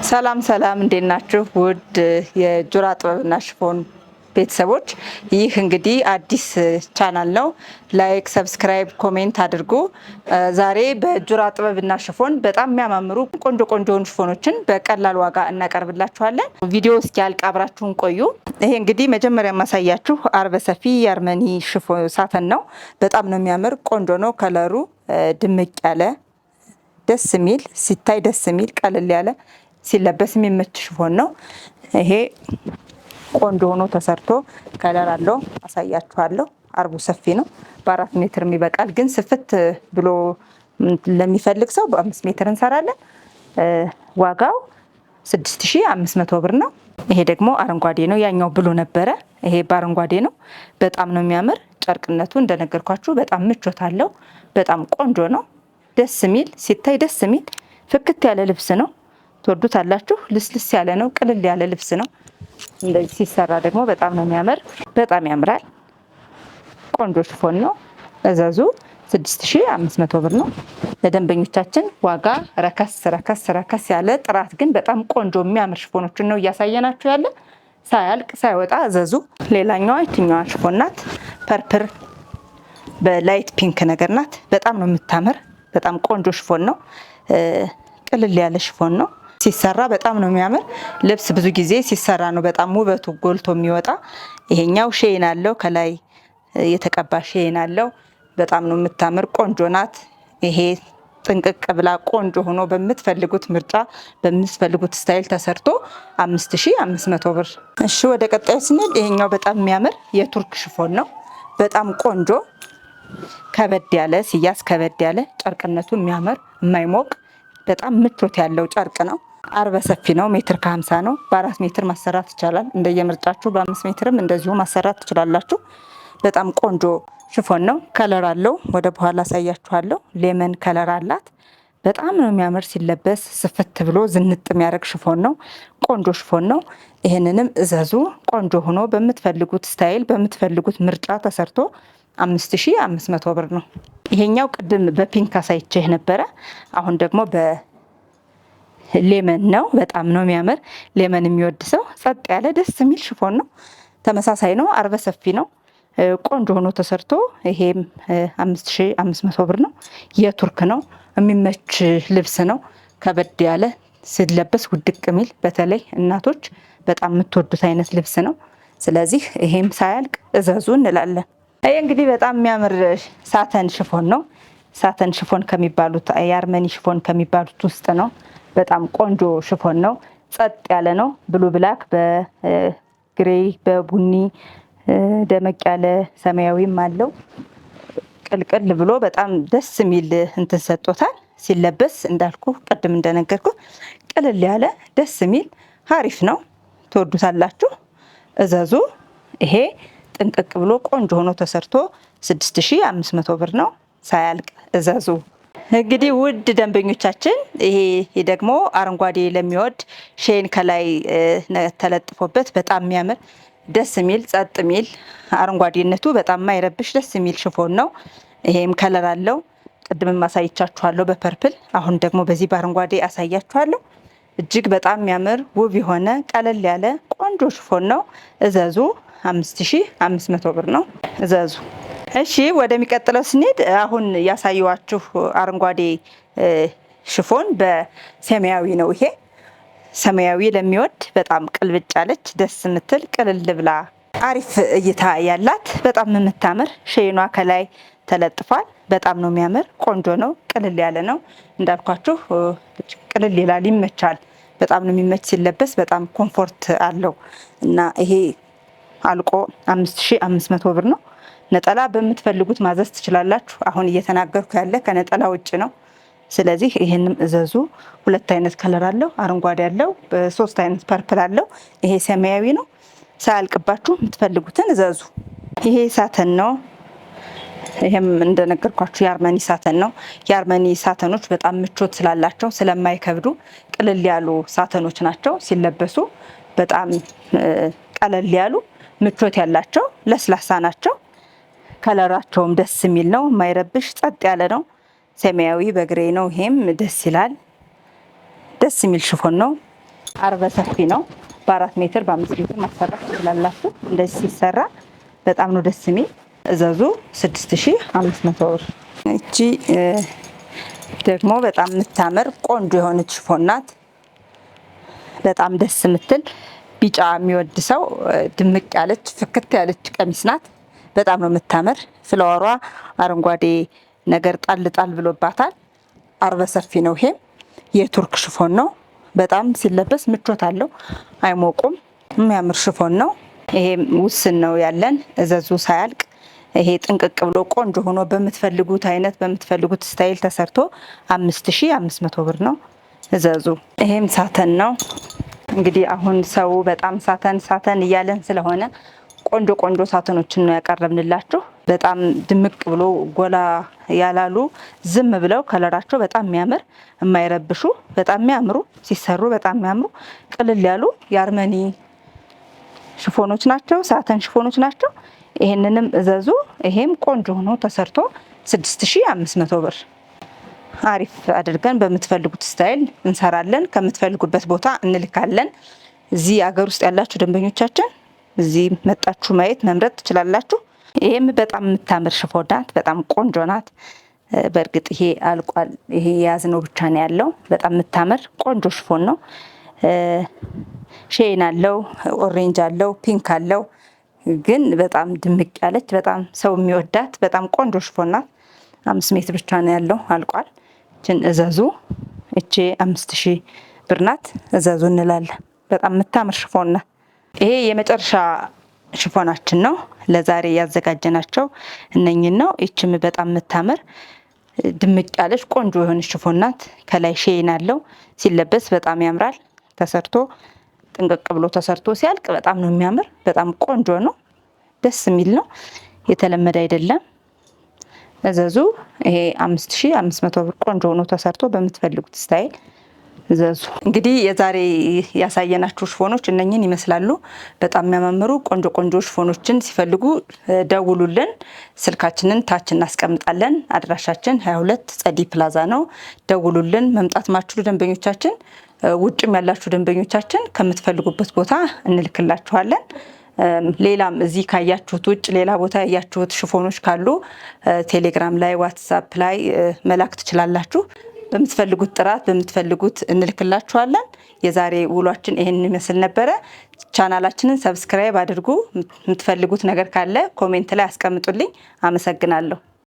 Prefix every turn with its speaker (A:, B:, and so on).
A: ሰላም ሰላም፣ እንዴት ናችሁ? ውድ የጆራ ጥበብና ሽፎን ቤተሰቦች፣ ይህ እንግዲህ አዲስ ቻናል ነው። Like፣ subscribe፣ comment አድርጉ። ዛሬ በጆራ ጥበብና ሽፎን በጣም የሚያማምሩ ቆንጆ ቆንጆ ሽፎኖችን በቀላል ዋጋ እናቀርብላችኋለን። ቪዲዮ እስኪያልቅ አብራችሁን ቆዩ። ይሄ እንግዲህ መጀመሪያ የማሳያችሁ አርበ ሰፊ የአርመኒ ሽፎን satin ነው። በጣም ነው የሚያምር፣ ቆንጆ ነው። Color ኡ ድምቅ ያለ፣ ደስ የሚል፣ ሲታይ ደስ የሚል፣ ቀለል ያለ፣ ሲለበስ የሚመች ሽፎን ነው። ይሄ ቆንጆ ሆኖ ተሰርቶ color አለው፣ አሳያችኋለሁ። አርቡ ሰፊ ነው። በ4 ሜትር ይበቃል። ግን ስፍት ብሎ ለሚፈልግ ሰው በ5 ሜትር እንሰራለን። ዋጋው 6500 ብር ነው። ይሄ ደግሞ አረንጓዴ ነው። ያኛው blue ነበረ። ይሄ በአረንጓዴ ነው። በጣም ነው የሚያምር። ጨርቅነቱ እንደነገርኳችሁ በጣም ምቾት አለው። በጣም ቆንጆ ነው። ደስ የሚል፣ ሲታይ ደስ የሚል ፍክት ያለ ልብስ ነው። ትወዱታላችሁ። ልስልስ ያለ ነው። ቅልል ያለ ልብስ ነው። እንደዚህ ሲሰራ ደግሞ በጣም ነው የሚያምር። በጣም ያምራል። ቆንጆ ሽፎን ነው። እዘዙ። 6500 ብር ነው። ለደንበኞቻችን ዋጋ ረከስ ረከስ ረከስ ያለ፣ ጥራት ግን በጣም ቆንጆ የሚያምር ሽፎኖችን ነው እያሳየናችሁ ያለ። ሳያልቅ ሳይወጣ እዘዙ። ሌላኛዋ የትኛዋ ሽፎን ናት? Purple በ light pink ነገር ናት። በጣም ነው የምታምር። በጣም ቆንጆ ሽፎን ነው። ቅልል ያለ ሽፎን ነው። ሲሰራ በጣም ነው የሚያምር። ልብስ ብዙ ጊዜ ሲሰራ ነው በጣም ውበቱ ጎልቶ የሚወጣ። ይሄኛው shine አለው፣ ከላይ የተቀባ shine አለው። በጣም ነው የምታምር፣ ቆንጆ ናት። ይሄ ጥንቅቅ ብላ ቆንጆ ሆኖ በምትፈልጉት ምርጫ በምትፈልጉት style ተሰርቶ 5500 ብር። እሺ፣ ወደ ቀጣዩ ስንል ይሄኛው በጣም የሚያምር የቱርክ ሽፎን ነው። በጣም ቆንጆ፣ ከበድ ያለ፣ ሲያዝ ከበድ ያለ፣ ጨርቅነቱ የሚያምር፣ የማይሞቅ፣ በጣም ምቾት ያለው ጨርቅ ነው። አርበ ሰፊ ነው። ሜትር ከ50 ነው። በ4 ሜትር ማሰራት ይቻላል። እንደየምርጫችሁ በ5 ሜትርም እንደዚሁ ማሰራት ትችላላችሁ። በጣም ቆንጆ ሽፎን ነው። Color አለው። ወደ በኋላ አሳያችኋለሁ። Lemon color አላት። በጣም ነው የሚያምር። ሲለበስ ስፍት ብሎ ዝንጥ የሚያደርግ ሽፎን ነው። ቆንጆ ሽፎን ነው። ይህንንም እዘዙ። ቆንጆ ሆኖ በምትፈልጉት style በምትፈልጉት ምርጫ ተሰርቶ 5500 ብር ነው። ይሄኛው ቅድም በ pink አሳይቼህ ነበረ። አሁን ደግሞ በ lemon ነው። በጣም ነው የሚያምር። Lemon የሚወድ ሰው ጸጥ ያለ ደስ የሚል ሽፎን ነው። ተመሳሳይ ነው። አርበ ሰፊ ነው። ቆንጆ ሆኖ ተሰርቶ ይሄም 5500 ብር ነው። የቱርክ ነው። የሚመች ልብስ ነው። ከበድ ያለ፣ ሲለበስ ውድቅ የሚል፣ በተለይ እናቶች በጣም የምትወዱት አይነት ልብስ ነው። ስለዚህ ይሄም ሳያልቅ እዘዙ እንላለን። ይሄ እንግዲህ በጣም የሚያምር satin ሽፎን ነው። Satin ሽፎን ከሚባሉት፣ የአርመኒ ሽፎን ከሚባሉት ውስጥ ነው። በጣም ቆንጆ ሽፎን ነው። ጸጥ ያለ ነው። Blue black በ gray በቡኒ፣ ደመቅ ያለ ሰማያዊም አለው። ቅልቅል ብሎ በጣም ደስ የሚል እንትን ሰጥቶታል። ሲለበስ እንዳልኩ፣ ቅድም እንደነገርኩ ቅልል ያለ፣ ደስ የሚል፣ አሪፍ ነው። ትወዱታላችሁ። እዘዙ። ይሄ ጥንቅቅ ብሎ ቆንጆ ሆኖ ተሰርቶ 6500 ብር ነው። ሳያልቅ እዘዙ። እንግዲህ ውድ ደንበኞቻችን፣ ይሄ ደግሞ አረንጓዴ ለሚወድ shine ከላይ ተለጥፎበት በጣም የሚያምር፣ ደስ የሚል፣ ጸጥ የሚል፣ አረንጓዴነቱ በጣም የማይረብሽ ደስ የሚል ሽፎን ነው። ይሄም color አለው። ቅድምም አሳይቻችኋለሁ በ purple፣ አሁን ደግሞ በዚህ በአረንጓዴ አሳያችኋለሁ። እጅግ በጣም የሚያምር፣ ውብ የሆነ፣ ቀለል ያለ ቆንጆ ሽፎን ነው። እዘዙ። 5500 ብር ነው። እዘዙ። እሺ፣ ወደሚቀጥለው ስንሄድ አሁን ያሳየኋችሁ አረንጓዴ ሽፎን በሰማያዊ ነው። ይሄ ሰማያዊ ለሚወድ በጣም ቅልብጭ ያለች፣ ደስ የምትል፣ ቅልል ብላ አሪፍ እይታ ያላት፣ በጣም የምታምር፣ shine ኗ ከላይ ተለጥፏል። በጣም ነው የሚያምር። ቆንጆ ነው። ቅልል ያለ ነው። እንዳልኳችሁ ቅልል ይላል፣ ይመቻል። በጣም ነው የሚመች ሲለበስ፣ በጣም comfort አለው እና ይሄ አልቆ 5500 ብር ነው። ነጠላ በምትፈልጉት ማዘዝ ትችላላችሁ። አሁን እየተናገርኩ ያለ ከነጠላ ውጭ ነው። ስለዚህ ይህንም እዘዙ። ሁለት አይነት color አለው። አረንጓዴ አለው፣ ሶስት አይነት purple አለው። ይሄ ሰማያዊ ነው። ሳያልቅባችሁ የምትፈልጉትን እዘዙ። ይሄ satin ነው። ይሄም እንደነገርኳችሁ የአርመኒ satin ነው። የአርመኒ satin ኖች በጣም ምቾት ስላላቸው፣ ስለማይከብዱ ቅልል ያሉ satin ኖች ናቸው። ሲለበሱ በጣም ቀለል ያሉ፣ ምቾት ያላቸው፣ ለስላሳ ናቸው። Color ኣቸውም ደስ የሚል ነው። የማይረብሽ ጸጥ ያለ ነው። ሰማያዊ በ gray ነው። ይሄም ደስ ይላል። ደስ የሚል ሽፎን ነው። አርበ ሰፊ ነው። በ4 ሜትር፣ በ5 ሜትር ማሰራት ትችላላችሁ። እንደዚህ ሲሰራ በጣም ነው ደስ የሚል። እዘዙ፣ 6500 ብር። እቺ ደግሞ በጣም የምታምር ቆንጆ የሆነች chiffon ናት። በጣም ደስ የምትል፣ ቢጫ የሚወድ ሰው ድምቅ ያለች ፍክት ያለች ቀሚስ ናት። በጣም ነው የምታምር። Flower ዋ አረንጓዴ ነገር ጣል ጣል ብሎባታል። አርበ ሰፊ ነው። ይሄም የቱርክ chiffon ነው። በጣም ሲለበስ ምቾት አለው፣ አይሞቁም። የሚያምር chiffon ነው። ይሄም ውስን ነው ያለን፣ እዘዙ ሳያልቅ። ይሄ ጥንቅቅ ብሎ ቆንጆ ሆኖ በምትፈልጉት አይነት በምትፈልጉት style ተሰርቶ 5500 ብር ነው። እዘዙ። ይሄም satin ነው። እንግዲህ አሁን ሰው በጣም satin satin እያለን ስለሆነ ቆንጆ ቆንጆ satin ኦችን ነው ያቀረብንላችሁ። በጣም ድምቅ ብሎ ጎላ ያላሉ፣ ዝም ብለው color ኣቸው በጣም የሚያምር፣ የማይረብሹ፣ በጣም የሚያምሩ፣ ሲሰሩ በጣም የሚያምሩ፣ ቅልል ያሉ የአርመኒ chiffon ኦች ናቸው። Satin chiffon ኦች ናቸው። ይሄንንም እዘዙ። ይሄም ቆንጆ ሆኖ ተሰርቶ 6500 ብር። አሪፍ አድርገን በምትፈልጉት style እንሰራለን። ከምትፈልጉበት ቦታ እንልካለን። እዚህ አገር ውስጥ ያላችሁ ደንበኞቻችን እዚህ መጣችሁ ማየት መምረጥ ትችላላችሁ። ይሄም በጣም የምታምር chiffon ናት። በጣም ቆንጆ ናት። በእርግጥ ይሄ አልቋል። ይሄ የያዝነው ብቻ ነው ያለው። በጣም የምታምር ቆንጆ chiffon ነው። Shine አለው፣ orange አለው፣ pink አለው። ግን በጣም ድምቅ ያለች፣ በጣም ሰው የሚወዳት በጣም ቆንጆ chiffon ናት። 5 ሜትር ብቻ ነው ያለው፣ አልቋል። እችን እዘዙ። እቺ 5000 ብር ናት። እዘዙ እንላለን። በጣም የምታምር chiffon ናት። ይሄ የመጨረሻ chiffon ኣችን ነው። ለዛሬ ያዘጋጀናቸው እነኝን ነው። ይችም በጣም የምታምር ድምቅ ያለች ቆንጆ የሆነች chiffon ናት። ከላይ shine አለው። ሲለበስ በጣም ያምራል። ተሰርቶ ጥንቅቅ ብሎ ተሰርቶ ሲያልቅ በጣም ነው የሚያምር። በጣም ቆንጆ ነው። ደስ የሚል ነው። የተለመደ አይደለም። እዘዙ። ይሄ 5500 ብር ቆንጆ ሆኖ ተሰርቶ በምትፈልጉት style እዘዙ። እንግዲህ የዛሬ ያሳየናችሁ chiffon ኦች እነኝን ይመስላሉ። በጣም የሚያማምሩ ቆንጆ ቆንጆ chiffon ኦችን ሲፈልጉ ደውሉልን። ስልካችንን ታች እናስቀምጣለን። አድራሻችን 22 ጸዲ ፕላዛ ነው። ደውሉልን። መምጣት ማትችሉ ደንበኞቻችን፣ ውጭም ያላችሁ ደንበኞቻችን ከምትፈልጉበት ቦታ እንልክላችኋለን። ሌላም እዚህ ካያችሁት ውጭ ሌላ ቦታ ያያችሁት chiffon ኦች ካሉ ቴሌግራም ላይ፣ ዋትሳፕ ላይ መላክ ትችላላችሁ። በምትፈልጉት ጥራት በምትፈልጉት እንልክላችኋለን። የዛሬ ውሏችን ይህን ይመስል ነበረ። ቻናላችንን subscribe አድርጉ። የምትፈልጉት ነገር ካለ comment ላይ አስቀምጡልኝ። አመሰግናለሁ።